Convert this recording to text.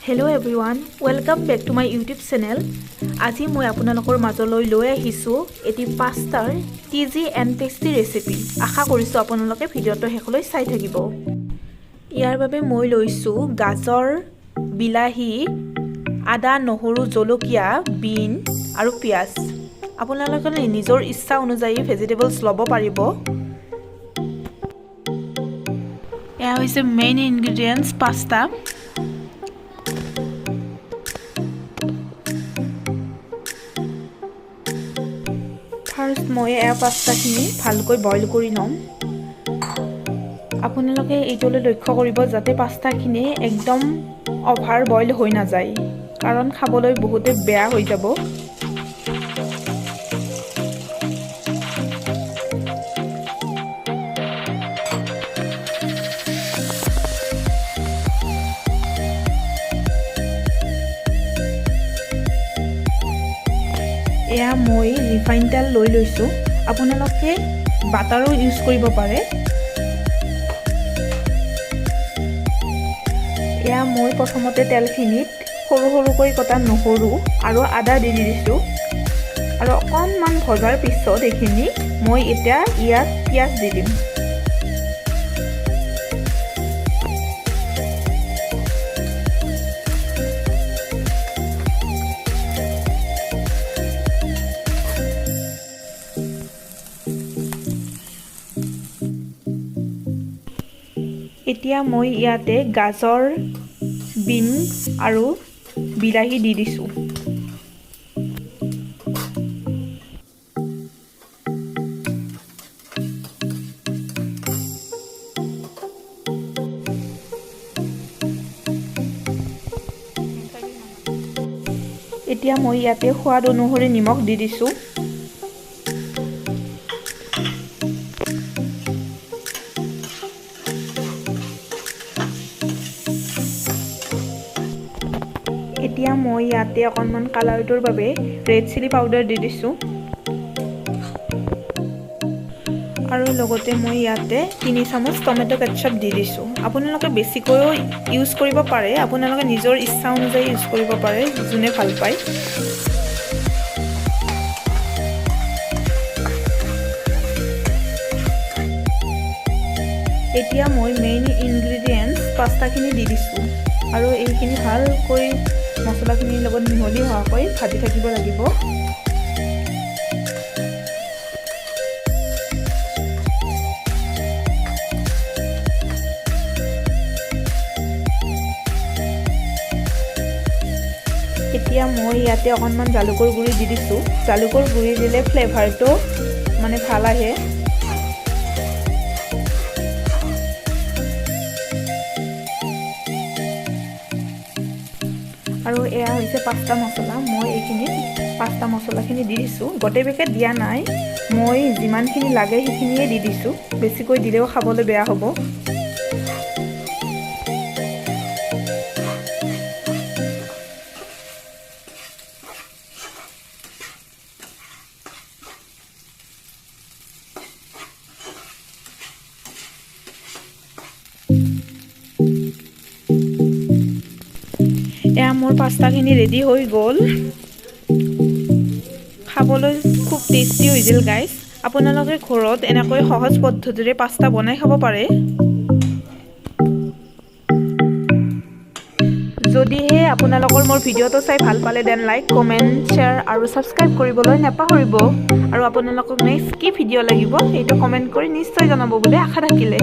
Hello everyone, welcome back to my YouTube channel. আজি মই আপোনালোকৰ মাজলৈ লৈ আহিছোঁ এটি পাস্তাৰ ইজি এণ্ড টেষ্টি ৰেচিপি। আশা কৰিছোঁ আপোনালোকে ভিডিঅ'টো শেষলৈ চাই থাকিব। ইয়াৰ বাবে মই লৈছোঁ গাজৰ, বিলাহী, আদা, নহৰু, জলকীয়া, বিন আৰু পিঁয়াজ। আপোনালোকে নিজৰ ইচ্ছা অনুযায়ী ভেজিটেবলছ ল'ব পাৰিব। এয়া হৈছে মেইন ইনগ্ৰিডিয়েণ্টছ পাস্তা। ফাৰ্ষ্ট মই এয়া পাস্তাখিনি ভালকৈ বইল কৰি ল'ম। আপোনালোকে এইটোলৈ লক্ষ্য কৰিব যাতে পাস্তাখিনি একদম অভাৰ বইল হৈ নাযায়, কাৰণ খাবলৈ বহুতে বেয়া হৈ যাব। এয়া মই ৰিফাইন তেল লৈ লৈছোঁ, আপোনালোকে বাটাৰো ইউজ কৰিব পাৰে। এয়া মই প্ৰথমতে তেলখিনিত সৰু সৰুকৈ কটা নহৰু আৰু আদা দি দিছোঁ আৰু অকণমান ভজাৰ পিছত এইখিনি মই এতিয়া ইয়াত পিঁয়াজ দি দিম। এতিয়া মই ইয়াতে গাজৰ, বিন আৰু বিলাহী দি দিছোঁ। এতিয়া মই ইয়াতে সোৱাদ অনুসৰি নিমখ দি দিছোঁ। এতিয়া মই ইয়াতে অকণমান কালাৰটোৰ বাবে ৰেড চিলি পাউডাৰ দি দিছোঁ আৰু লগতে মই ইয়াতে 3 চামুচ টমেট' কেটচাপ দি দিছোঁ। আপোনালোকে বেছিকৈও ইউজ কৰিব পাৰে, আপোনালোকে নিজৰ ইচ্ছা অনুযায়ী ইউজ কৰিব পাৰে, যোনে ভাল পায়। এতিয়া মই মেইন ইনগ্ৰিডিয়েণ্টছ পাস্তাখিনি দি দিছোঁ আৰু এইখিনি ভালকৈ মছলাখিনিৰ লগত মিহলি হোৱাকৈ ভাজি থাকিব লাগিব। এতিয়া মই ইয়াতে অকণমান জালুকৰ গুড়ি দি দিছোঁ। জালুকৰ গুড়ি দিলে ফ্লেভাৰটো মানে ভাল আহে। আৰু এয়া হৈছে পাস্তা মছলা। মই এইখিনিত পাস্তা মছলাখিনি দি দিছোঁ। গোটেই পেকেট দিয়া নাই, মই যিমানখিনি লাগে সেইখিনিয়ে দি দিছোঁ। বেছিকৈ দিলেও খাবলৈ বেয়া হ'ব। এয়া মোৰ পাস্তাখিনি ৰেডি হৈ গ'ল। খাবলৈ খুব টেষ্টি হৈছিল গাইজ। আপোনালোকে ঘৰত এনেকৈ সহজ পদ্ধতিৰে পাস্তা বনাই খাব পাৰে। যদিহে আপোনালোকৰ মোৰ ভিডিঅ'টো চাই ভাল পালে, then like, comment, share আৰু ছাবস্ক্ৰাইব কৰিবলৈ নাপাহৰিব। আৰু আপোনালোকক নেক্সট কি ভিডিঅ' লাগিব সেইটো কমেণ্ট কৰি নিশ্চয় জনাব বুলি আশা থাকিলে।